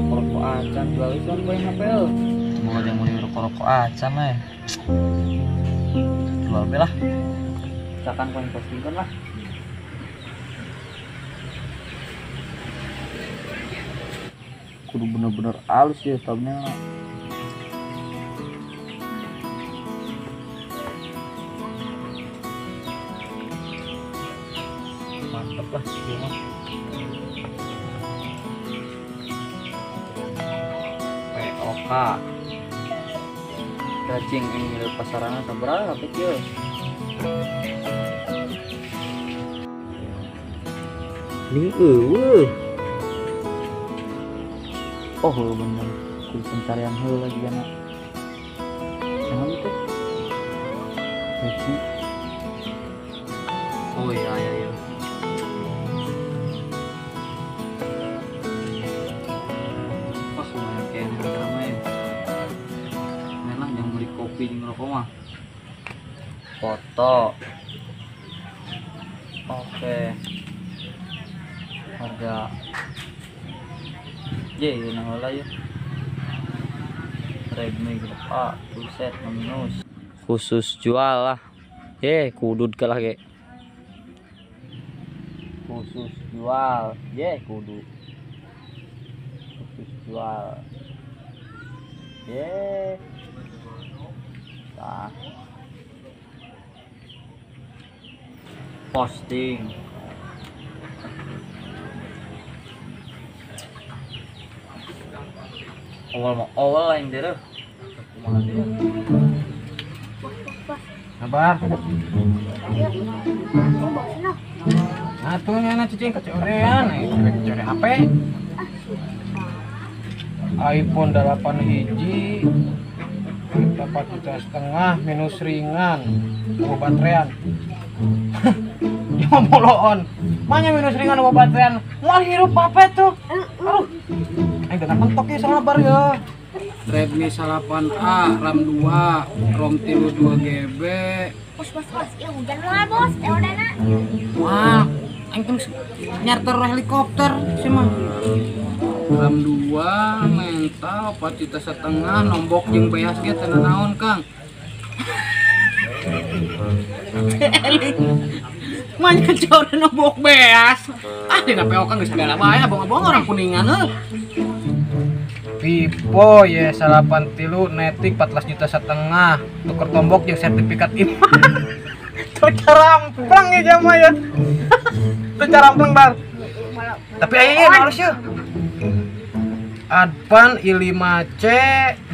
Rokok-rokok acan jual itu kan poin HP lo. Mau aja mau rokok-rokok acan eh. Jual be lah. Misalkan poin postingkan lah. Kudu bener-bener halus ya tabnya. Mantep lah sih mah. POK cacing ini pasarannya seberapa kecil. Ini oh bener, kudu pencarian heula lagi anak. Jangan itu. Gaji. Oh iya iya iya. Pas lumayan kayaknya ramai. Memang yang beli kopi di ngerokok mah. Foto. Oke. Harga ye, nah lah ya. Redmi A, buset minus. Khusus jual lah. Ye, kudud kalah ge. Khusus jual, ye kudu. Khusus jual. Ye. Nah. Posting. Awal mau awal lain deh, kumaha deh. Kabar. Atuh nyana cicing keceorean, keceore HP. iPhone 8 hiji, 4,5 juta minus ringan, dua baterean. Ya moloon, mana minus ringan dua baterean, mau hirup apa tuh? Aduh. Aing datang mentok ya salah bar ya. Redmi 8A, RAM 2, ROM 32 GB. Bos bos bos, ya hujan lah bos, ya udah nak. Wah, aing teh nyarter helikopter sih mah. RAM 2 mental 4,5 juta nombok jeung beas ge teu naon Kang. Manya jauh nombok beas. Ah dina PO Kang geus segala bae abong-abong orang Kuningan heuh. Vivo Y83 netik 14,5 juta tuker tombok jeung sertifikat iman. Tuh caramplang ya jama ya. Tuh caramplang bar. Tapi aya halus ya. Advan i5C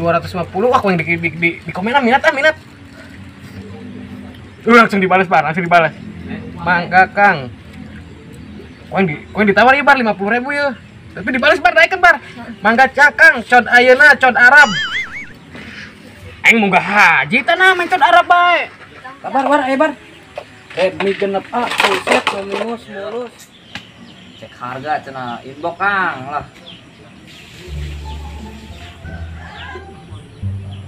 250. Wah, aku yang di komen minat ah minat. Langsung dibalas bar, langsung dibalas. Mangga Kang. Kau yang ditawar ya bar 50.000 ya. Tapi dibalas bar naikkan bar. Mangga cakang, cod ayeuna, cod Arab. Aing munggah haji tanah main cod Arab bae. Kabar bar, ayo bar. Redmi genep A, buset minus mulus. Cek harga cenah inbox Kang lah.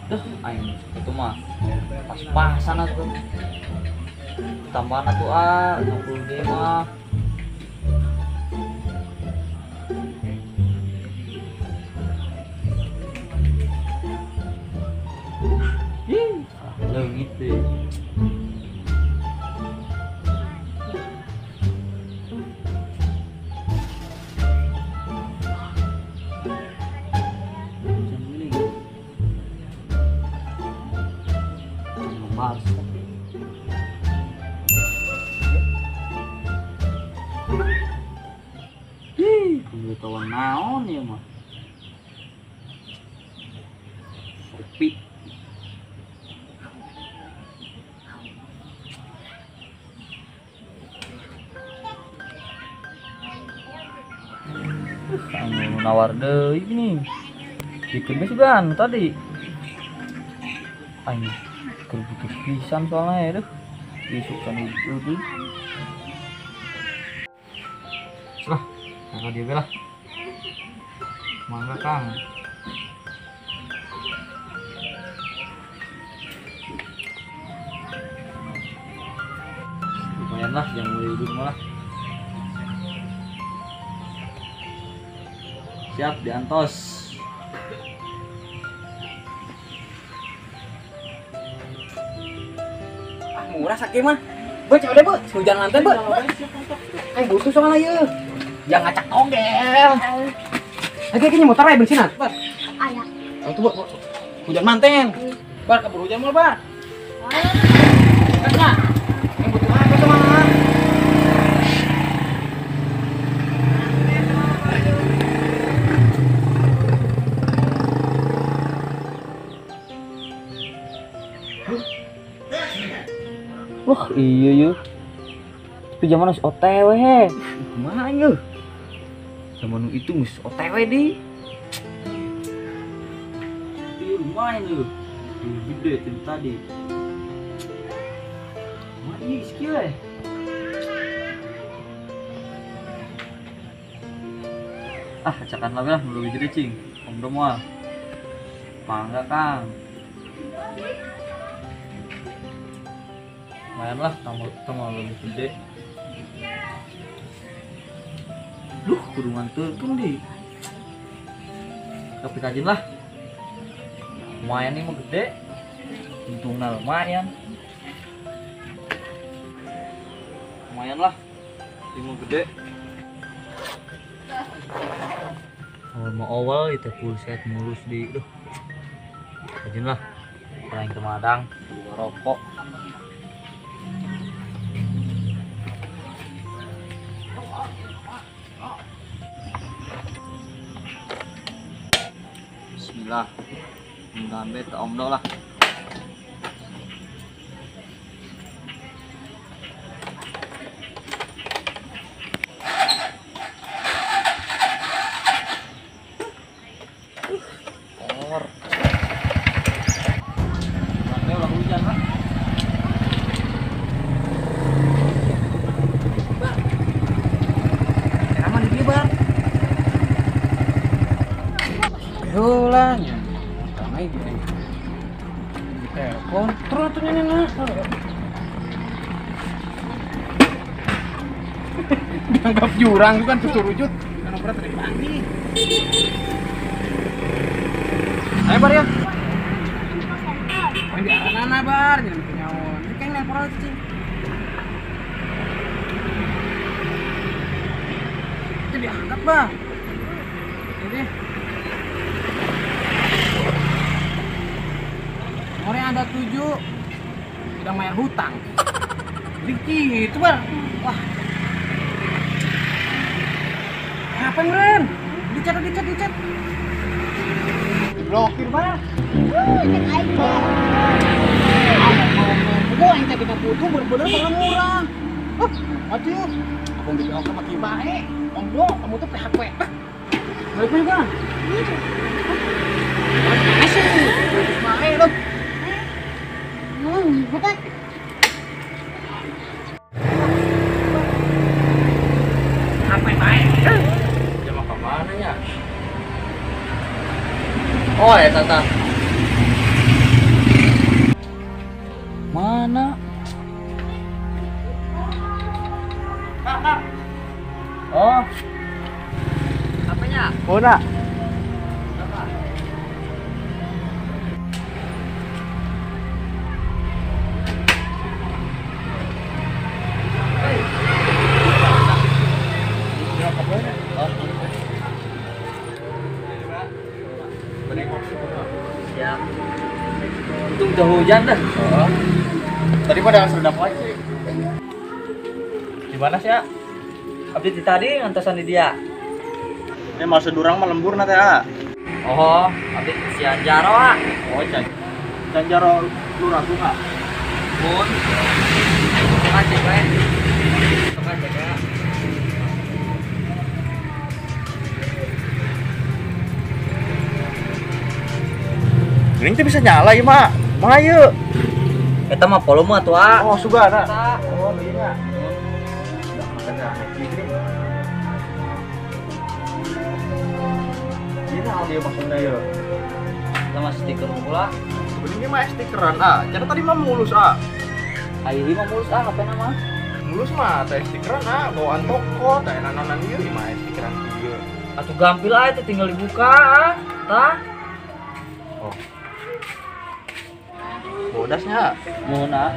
Duh, aing itu mah pas-pasan atuh. Tambahan atuh ah, 60 G mah. Ih, leungit deh. Pemberitahuan naon ya mah. Kopi. Anu nawar deui nih. Bikin sugan tadi. Aing keur butuh pisan soalnya ya duh. Isuk kan itu. Lah, kalau dia lah. Mangga Kang. Lumayan lah yang mulai hidup malah. Siap diantos. Ah murah sakieu mah. Beuh cewek beuh, hujan lantai beuh. Aing butuh soalnya ieu. Jangan ngacak togel. Lagi kayaknya motor aja bensinan. Bar. Aya. Oh, tuh, Bor. Hujan manten. Bar keburu hujan moal, Bar. Enggak. Yang butuh apa sama? Wah, iya yeuh. Tapi zaman harus OTW he. Kumaha yeuh? Zaman itu geus OTW di. Iya lumayan yeuh. Gede tadi tadi. Kumaha ieu geus kieu we. Ah, acakan lagi lah nu leuwih gede cing. Omdo moal. Mangga Kang. Lumayan lah, tambah lebih gede. Duh, kudu nganteurkeun deui. Tapi kajin lah. Lumayan nih mah gede. Untungna lumayan. Lumayan lah. Ini mah gede. Awal mau awal itu full set mulus di. Duh. Kajin lah. Paling ke Madang, rokok. Bismillah, mudah-mudahan beta omdo lah. Kor. Sampai ulah hujan lah. Bar. Aman di dieu, Bar. Heulanya. Ramai gitu. Di telepon terus atuh nya. Dianggap jurang kan tuturujut. Anu berat dari pagi. Ayo Bar ya. Main di arana Bar, jangan kenyaon. Ini kayak nelpon aja cing. Itu diangkat Bang. Ini nomornya ada 7 udah bayar hutang. Jadi gitu Bar. Wah. Apa Ren? Dicat. Diblokir Bar. Cek aing Bar. Gua aing teh butuh bener-bener barang murah. Hah, atuh. Aku diblokir sama kieu bae. Omdo, kamu tuh PHP. Balik juga. Asik. Bae lu. Bukan. Apa baik? Dia mau kemana ya? Oh ya Tata. Mana? Kak. Oh. Apanya? Oh nak. Siap. Untung udah hujan dah. Oh. Tadi pada sudah aja. Di mana sih ya? Abdi tadi ngantosan di dia. Ini maksud durang mah lembur nanti ya. Oh, abdi Cianjaro ah. Oh, Cianjaro lurah bunga. Pun. Sok aja we. Sok aja ya. Ini tuh bisa nyala ya, Mak. Mah yuk. Eta mah volume atuh, ah. Oh, suga ada. Oh, iya. Ini audio maksudnya ya. Sama stiker pula. Sebenarnya mah stikeran ah. Jadi tadi mah mulus ah. Ayo mah mulus ah, apa nama? Mulus mah teh stikeran ah, bawaan toko, teh nananan ieu mah stikeran ieu. Atuh gampil aja tinggal dibuka ah. Tah. Oh. Bodasnya. Nuhun ah.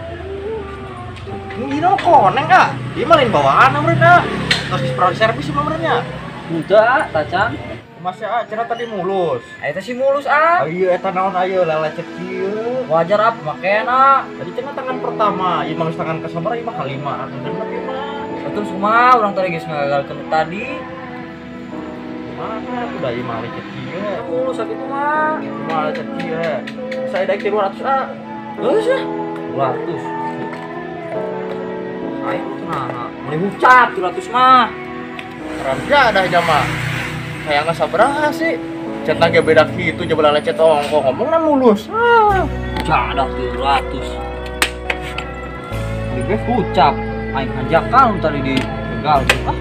Ini mah koneng ah. Ieu mah lain bawaan meureun. Terus pernah servis mah meureun nya. Henteu ah, tacan. Masya ah, cenah tadi mulus. Eta sih mulus ah. Ayo eta naon ayo lelecet kieu. Wajar ah pemakaian ah. Tadi cenah tangan pertama, ieu mah tangan kasabaraha ieu mah kalima atuh genep ieu mah. Atuh kumaha urang tadi geus ngagalkeun tadi. Mana udah ieu mah lecet kieu. Mulus sakitu mah. Mah lecet kieu. Saya daek 300 ah. Geus ah. 200. Aing kumaha? Meuli hucap 200 mah. Ramja dah jama. Kayak nggak sabaraha sih. Centang ge beda kitu jaba lecet ongko ngomongna mulus. Ah. Jadah 300. Beli hucap. Aing hanjakal tadi di gagal. Ah.